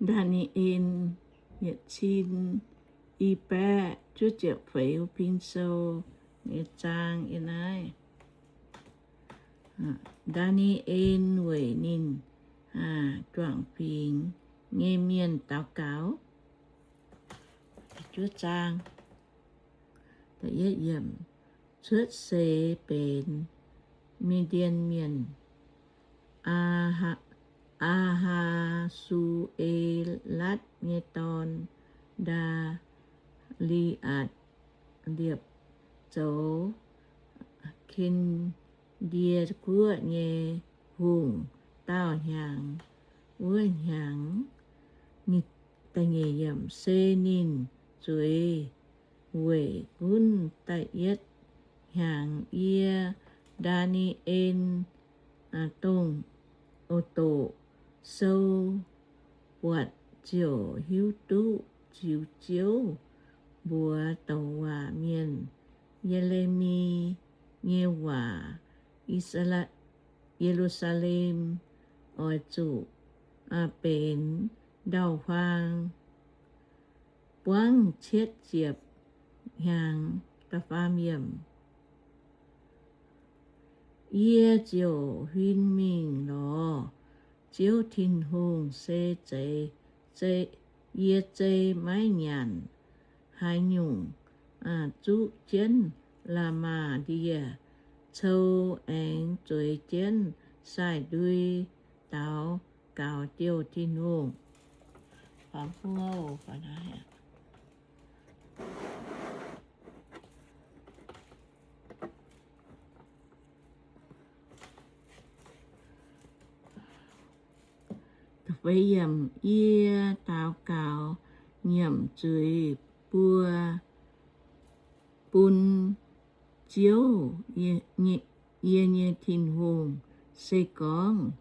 Ndaa^ni^en yietc cin i baeqv juov ziepc feix, Pin Sou nyei zaang yiem naaiv. Ndaa^ni^en weic ninh juangc fingx nyei mienh daux gaux. Cuotv seix benx Mi^ndien Mienh, Aa^haa^su^e^latv nyei dorn, Ndaa^li^atc, liepc zoux Ken^ndie Guoqv nyei hungh. Daauh hnyangx wuov hnyangx, se ninh zueiz weic gunv da'yietv hnyangx. Yie, Ndaa^ni^en, dongh oix doqc sou buatc ziouc hiuv duqv ziux Ziouv mbuox douc waac mienh, Ye^le^mi, nyei waac. Ye^lu^saa^lem oix zuqc benx ndau-huaang buangv cietv ziepc hnyangx. Yie ziouc huin mingh lorz Ziouv Tin-Hungh, se zeiz yie zei maiv nyanc haaix nyungc, zuqv jienv la'maah ndie-cou, aengx zueiz jienv sai-ndui daux gaux jouh Tin-Hungh. Yie daux gaux nyiemc zuiz buo bun Ziouv, yie nyei Tin-Hungh, se gorngv,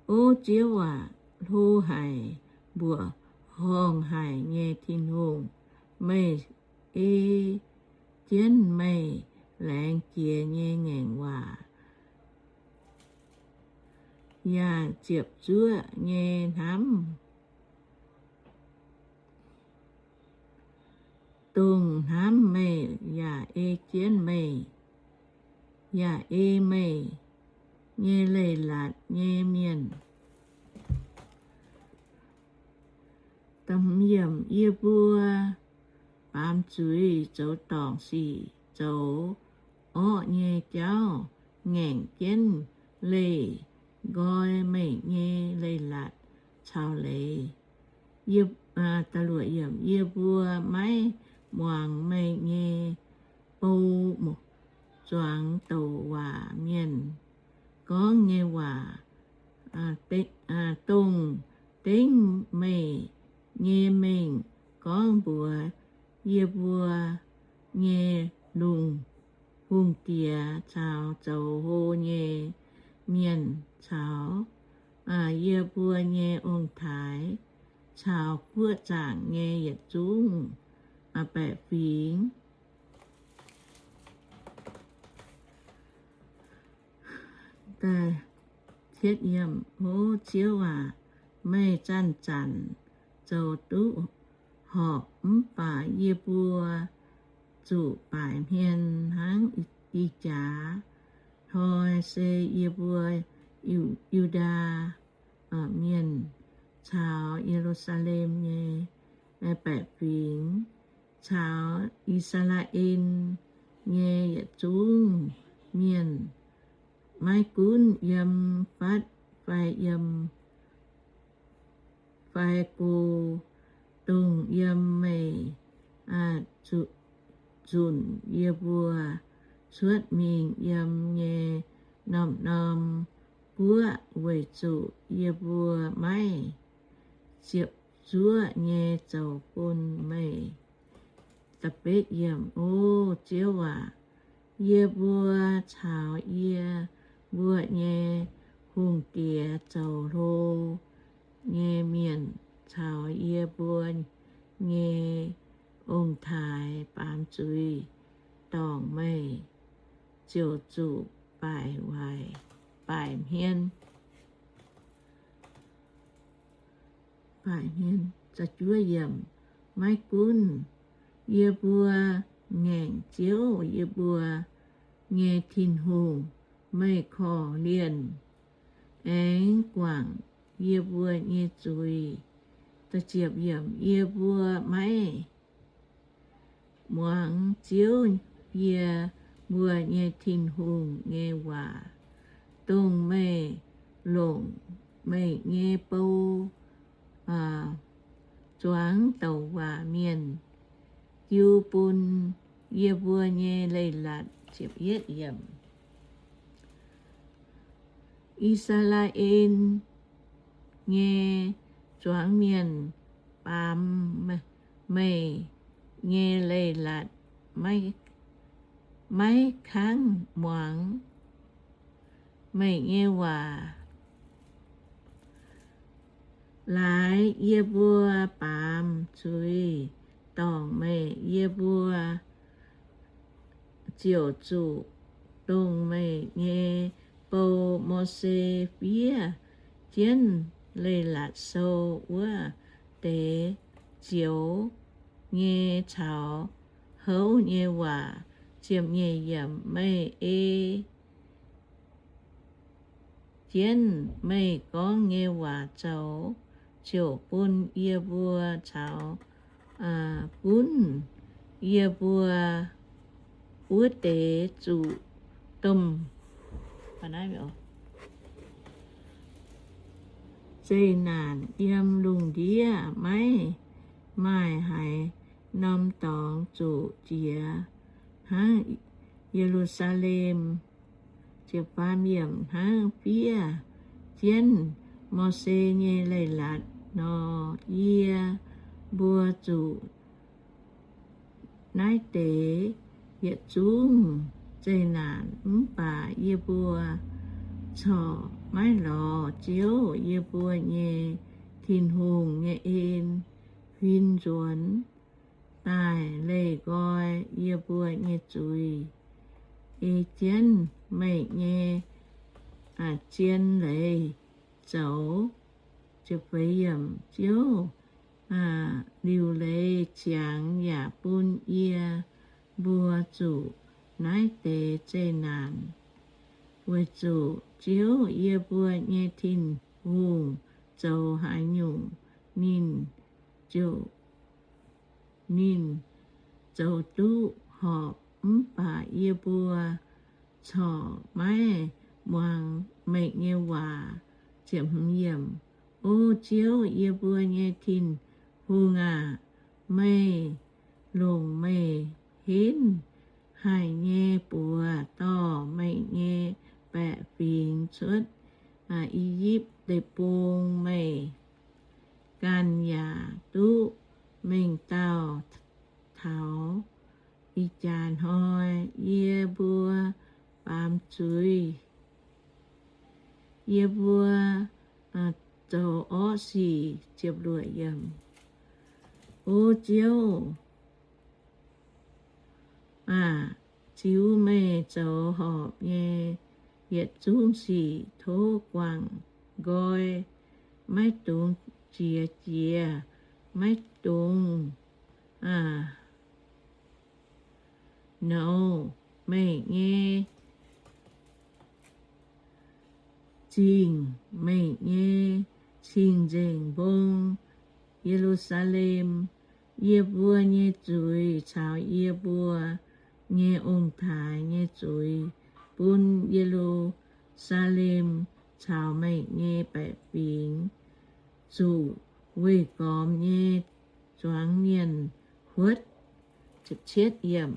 O Ziouv aac, hlo haic, mbuoqc horngh haic nyei Tin-Hungh, meih ei jienv meih laengz jiex nyei ngaengc waac yaac ziepc zuoqv nyei hnamv, dongh hnamv meih yaac ei jienv meih, yaac ei meih nyei leiz-latc nyei mienh. Yie mbuo baamz zuiz zoux dorngc sic, zoux orqv nyei jauv, ngaengc jienv leih nqoi meih nyei leiz-latc caux leiz. Yie mbuo maiv muangx meih nyei bou zuangx douc waac mienh gorngv nyei waac, dongh dengv meih nyei mengh gorngv mbuox yie mbuo nyei lungh hungh diex caux zoux hlo nyei mienh caux yie mbuo nyei ong-taaix caux guoqv zaangc nyei yietc zungv baeqc fingx. O Ziouv aac, meih zanc-zanc zoux duqv horpc, mv baac yie mbuo zuqc baaic hmien hnangv ih jaax hnoi, se yie mbuo Yu^ndaa Mienh caux Ye^lu^saa^lem nyei baeqc fingx caux I^saa^laa^en nyei yietc zungv mienh, maiv gunv yiem fatv fai yiem fai go, dongh yiem meih zunc yie mbuo cuotv mingh yiem nyei norm-norm guoqv, weic zuqc yie mbuo maiv ziepc zuoqv nyei zoux bun meih. O Ziouv aac, yie mbuo caux yie mbuo nyei hungh diex zoux hlo nyei mienh caux yie mbuo nyei ong-taaix baamz zuiz dorngc meih, ziouc zuqc baaic waaic, baaic hmien. Maiv gunv yie mbuo ngaengc Ziouv, yie mbuo nyei Tin-Hungh, meih korv-lienh aengx guangc yie mbuo nyei zuiz. Yie mbuo maiv muangx Ziouv, yie mbuo nyei Tin-Hungh, nyei waac, dongh meih longc meih nyei bou zuangx douc waac mienh jiu bun yie mbuo nyei leiz-latc. I^saa^laa^en nyei zuangx mienh baamz meih nyei leiz-latc, maiv kangv muangx meih nyei waac. Laaix yie mbuo baamz zuiz dorngc meih, yie mbuo ziouc zuqc dongh meih nyei bou, Mose, fiev jienv Leiz-Latc Sou wuov deix zioux nyei caux houv nyei waac. Ziepc nyeic yiemc. Meih ei jienv meih gorngv nyei waac zoux, ziouc bun yie mbuo caux gunv yie mbuo wuov deix zuqc domh zeqc naanc yiem lungh ndiev. Maiv maaih haaix norm dorngx zuqc jiex hnangv Ye^lu^saa^lem. Hnangv fiev jienv Mose nyei leiz-latc nor, yie mbuo zuqc naaiv deix yietc zungv zeqc naanc. Mv baac yie mbuo corc maiv lorz Ziouv, yie mbuo nyei Tin-Hungh, nyei en huin nzuonx daaih leih nqoi yie mbuo nyei zuiz, ei jienv meih nyei zien leiz zoux. Ziouv liuc leiz ziangx yaac bun yie mbuo zuqc naaiv deix zeqc naanc, weic zuqc Ziouv, yie mbuo nyei Tin-Hungh, zoux haaix nyungc ninh ziouc, ninh zoux duqv horpc. Mv baac yie mbuo corc maiv muangx meih nyei waac. O Ziouv, yie mbuo nyei Tin-Hungh aac, meih longc meih henv haic nyei buoz dorh meih nyei baeqc fingx cuotv I^yipv Deic-Bung. Meih ganh yaac duqv mengh dauh taux ih jaax hnoi. Yie mbuo baamz zuiz, yie mbuo zoux orqv sic. O Ziouv aac, ziux meih zoux horpc nyei yietc zungv sic. Tov guangc nqoi, maiv dungx jiex jiez, maiv dungx nouz meih nyei zingh, meih nyei cing-nzengc mbong, Ye^lu^saa^lem. Yie mbuo nyei zuiz caux yie mbuo nyei ong-taaix nyei zuiz bun Ye^lu^saa^lem caux meih nyei baeqc fingx zuqc weih gormx nyei zuangx mienh huotv.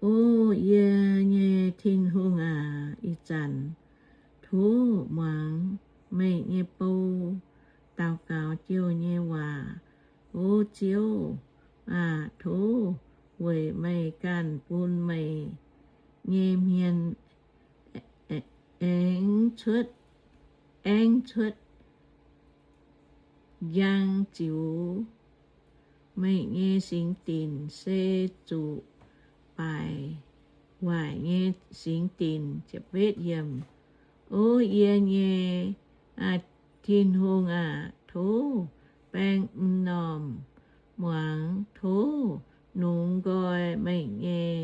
O yie nyei Tin-Hungh aac, ih zanc tov muangx meih nyei bou, daux gaux jouh nyei waac. O Ziouv aac, tov weic meih ganh bun meih nyei hmien aengx cuotv, aengx cuotv njang ziux. Meih nyei singx dinc se zuqc baaic waaic nyei singx dinc. O yie nyei Tin-Hungh aac, Tov baeng m'normh muangx. Tov nungx nqoi meih nyei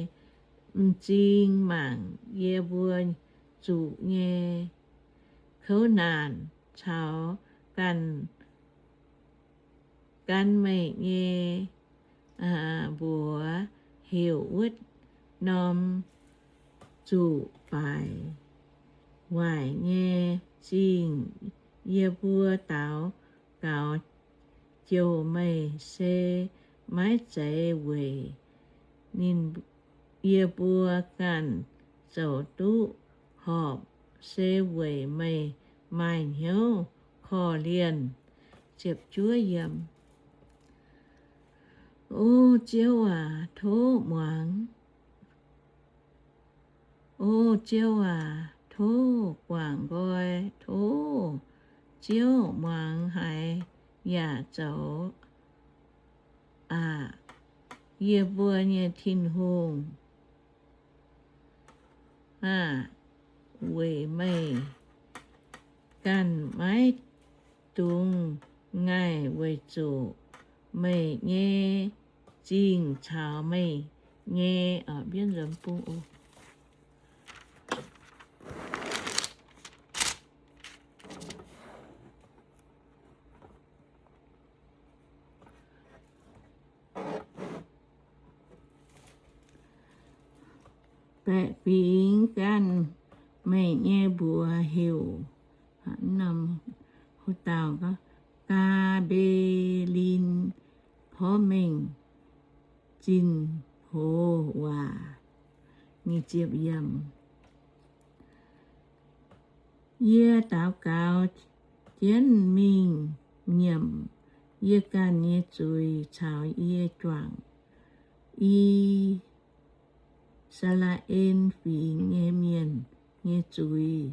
m'zing mangc yie mbuo zuqc nyei kouv naanc caux ganh gan meih nyei mbuox heuc wuov norm zuqc baaic waaic nyei zingh. Yie mbuo daux gaux jouh meih se maiv zeiz weic ninh, yie mbuo ganh zoux duqv horpc, se weic meih maaih hnyouv korv-lienh. O Ziouv aac, tov muangx. O Ziouv aac, tov guangc nqoi. Tov Ziouv muangx haiz yaac zoux aac, yie mbuo nyei Tin-Hungh aah! Weic meih ganh maiv dungx ngaih weic zuqc meih nyei zingh caux meih nyei baeqc fingx ganh meih nyei mbuox heuc, dauh Gaa^mbe^lin porv mengh zinh hoz waac. Yie daux gaux jienv mingh nyiemc yie ganh nyei zuiz caux yie juangc I^saa^laa^en Fingx nyei mienh nyei zuiz,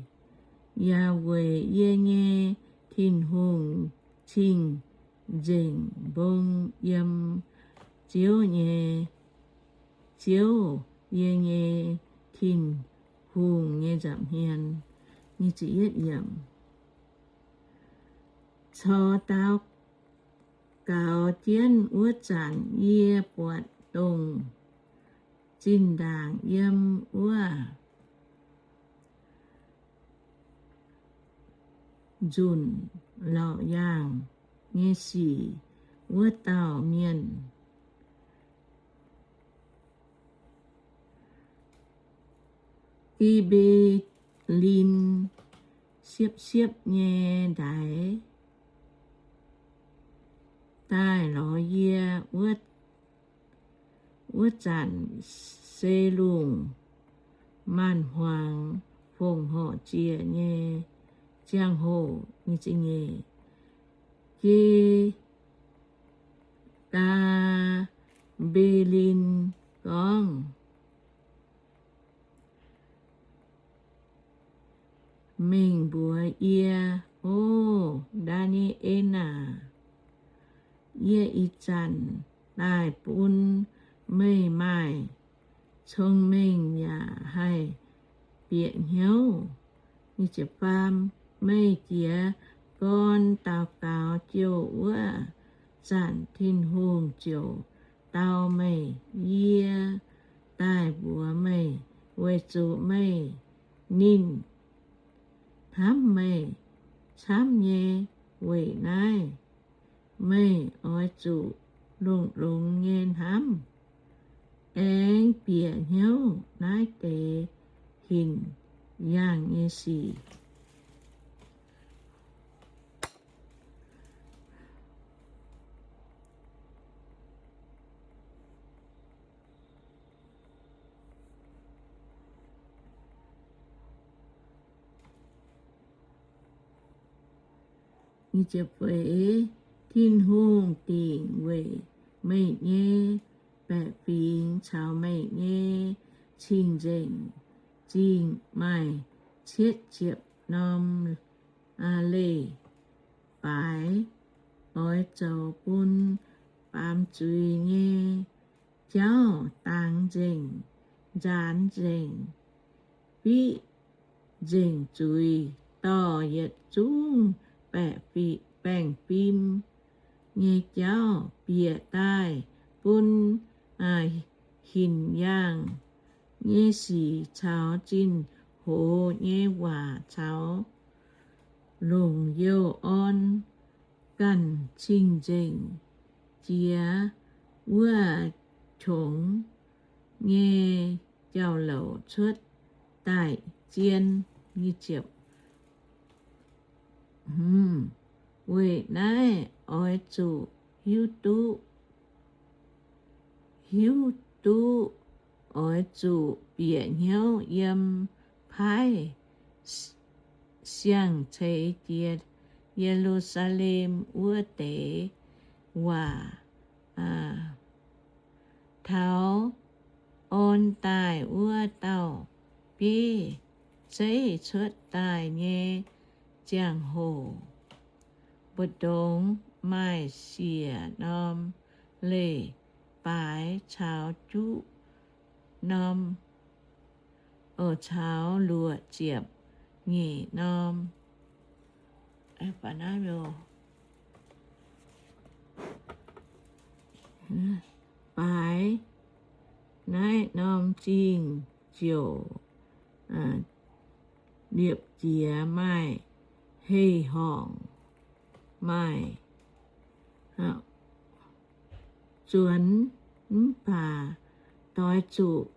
yaac weic yie nyei Tin-Hungh cing-nzengc mbong yiem Ziouv nyei, Ziouv, yie nyei Tin-Hungh nyei nza'hmien. Corc daux gaux jienv wuov zanc, yie buatc dongh zinh ndaangc yiem wuov nzunc laauc yaangh nyei sic wuov dauh mienh, Gi^mbe^lin, siepv-siepv nyei ndaix, daaih lorz yie. Wuov zanc se lungh maanz-hmuangx fongc horc ziec nyei ziangh hoc. Gaa^mbe^lin gorngv mengh mbuox yie, O Ndaa^ni^en aac, yie ih zanc daaih bun meih maaih cong-mengh yaac haih bieqc hnyouv. Meih jiez gorn daux gaux jouh wuov zanc, Tin-Hungh ziouc dau meih. Yie daaih mbuox meih weic zuqc meih, ninh hnamv meih camv nyei. Weic naaiv meih oix zuqc longx-longx nyei hnamv, aengx bieqc hnyouv naaiv deix hinc yaangh nyei sic. Tin-Hungh dingc weic meih nyei baeqc fingx caux meih nyei cing-nzengc zingh maaih cietv ziepc norm leiz-baaix, oix zoux bun baamz zuiz nyei jauv dangx nzengc, nzaanx nzengc, fiqv nzengc zuiz, dorh yietc zungv baeqc fingx baengh fim nyei jauv bieqc daaih bun hinc yaangh nyei sic caux zinh hoz nyei waac caux longc youh orn ganh cing-nzengc jiex wuov qongx nyei jauv-louc cuotv daaih zien. Weic naaiv oix zuqc hiuv duqv, hiuv duqv oix zuqc bieqc hnyouv yiem paaiv siang-ceix jiex Ye^lu^saa^lem wuov deix waac, taux orn daaih wuov dauh bieiv zeiv cuotv daaih nyei ziangh hoc, mbu'ndongx maaih siec norm leiz-baaix caux juqv norm, caux luoqc ziepc nyeic norm baaix. Naaiv norm zingh ziouc liepc jiez maaih hei-horngc, maaih zuonx, mv baac doix zuqc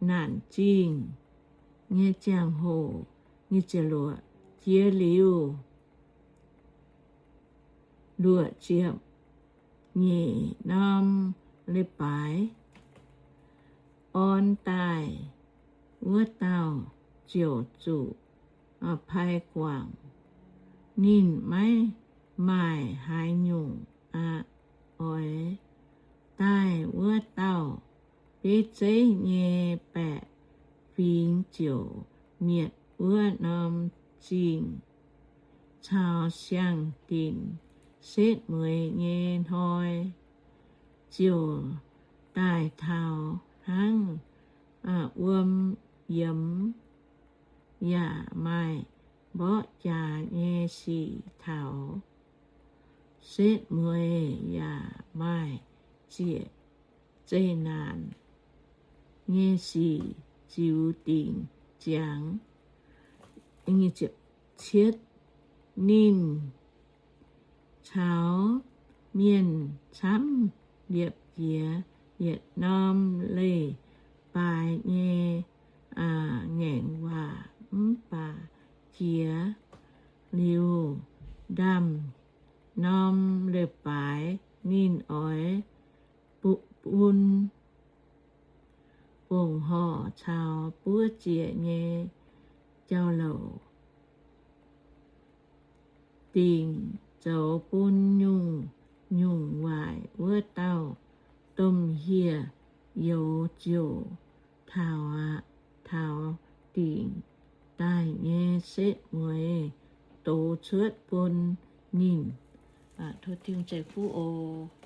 naanc zingh nyei ziangh hoc. Jiex liuz luoqc ziepc nyeic norm leiz-baaix, orn daaih wuov dauh ziouc zuqc pai guangc. Ninh maiv maaih haaix nyungc aqv. Oix daaih wuov dauh bieiv zeiv nyei baeqc fingx ziouc mietc wuov norm zingh caux siang-dinc setv mueiz nyei hnoi, ziouc daaih taux hnangv wuom yiemx, yaac maaih mborqv jaax nyei sic taux setv mueiz, yaac maaih zieqc zeqc naanc nyei sic ziux dingc ziangx. Cietv, ninh caux mienh camv liepc jiez yietc norm leiz-baaix nyei ngaengc waac. Mv baac jiex liuz ndaamv norm leiz-baaix ninh oix bun bongc horc caux buov zieqc nyei jauv-louc dingc zoux bun nyungc-nyungc waaic wuov dauh domh hieh youz ziouc taux aqv. Taux dingc daaih nyei setv mueiz dox cuotv bun ninh. Tov Tin-Hungh ceix fuqv oc.